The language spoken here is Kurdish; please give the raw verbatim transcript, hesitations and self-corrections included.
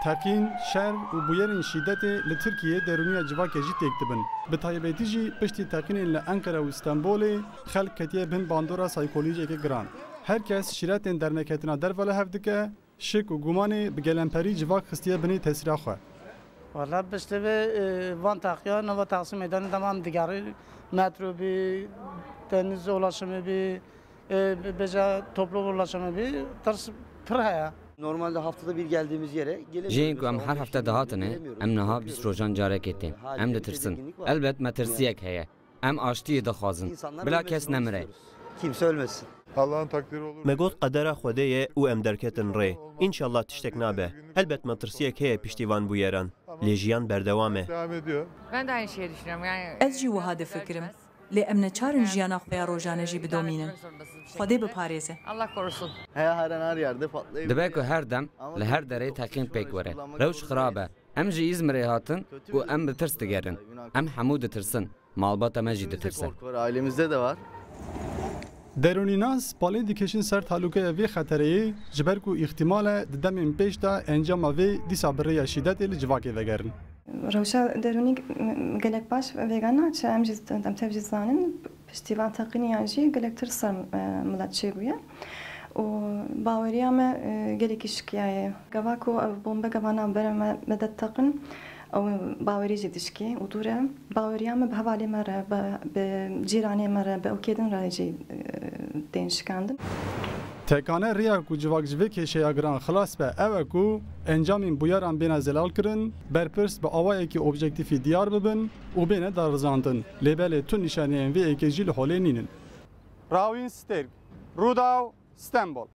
Teqîn, şer û bûyerên şîdetê li Tirkiyeyê derûniya civakê jî têk dibin. Bi taybetî jî piştî teqînên li Enqere û Stenbolê xelk ketiye bin bandora saykolojiyeke giran. Her kes şîretên derneketina derve li hev dike, şik û gumanê bi gelemperî civak xistiye binê tesîra xwe. Wala piştî vê, e, van teqiya nava Taksim Meydanê devam digerî, metro bî, deniz ulaşımı bî, e, bêje toplu ulaşımı bî, tirs pir heye. Normalde haftada bir geldiğimiz yere gelebiliyoruz. Jiyên ku em her hefte dihatin ê, em niha bîst rojan carekê tên. Em ditirsin. Elbet metirsiyek heye. Em aştiyê dixwazin. Bila kes nemire. Kimse ölmesin. Allah'ın takdiri olur. Me got qedera Xwedê ye û em derketin rê. Înşallah tiştek nabe. Elbet metirsiyek heye piştî van bûyeran. Lê jiyan berdewam e. Devam ediyor. Ben de aynı şeyi düşünüyorum. Yani Ez jî wiha difikirim. Lê em neçar in jiyana xwe ya rojane jî bidomînin. Xwedê biparêze. Allah korusun. Her an her yerde patlayabilir. Dibe ku her dem li her derê teqîn pêk were. Rewş xirab e. Em ji Îzmirê hatin û em bi tirs digerin. Em hemû ditirsin. Malbata me jî ditirse. Korku var, ailemizde de var. Derûnînas palê dikişin ser talûkeya vê xetereyê, ji ber ku îxtîmal e di demên pêş de encama vê dîsa bi rêya şîdetê li civakê vegerin. Rewşa derûnî gelek baş vêga naçe, em jî, em tev jî zanin, piştî van teqîniyan jî gelek tirs ser, e, milet çêbûye. Û baweriya me, e, gelekî şikiyaye. Gava ku ev bombe gavana bere me, me de teqin, ew bawerî jî dişkê û dûr e. Baweriya me bi hevalê me re, bi, bi cîranê me re, bi ewkê din re jî, e, tên şikandin. Tekane riya ku civak ji vê kêşeya giran xilas be ew e ku encamên bûyeran bêne zelalkirin, berpirs bi awayekî objektîfî diyar bibin û bêne darizandin. Lê belê tu nîşaneyên vê yekê jî li holê nînin. Rawîn Sterg, Rûdaw, Stenbol.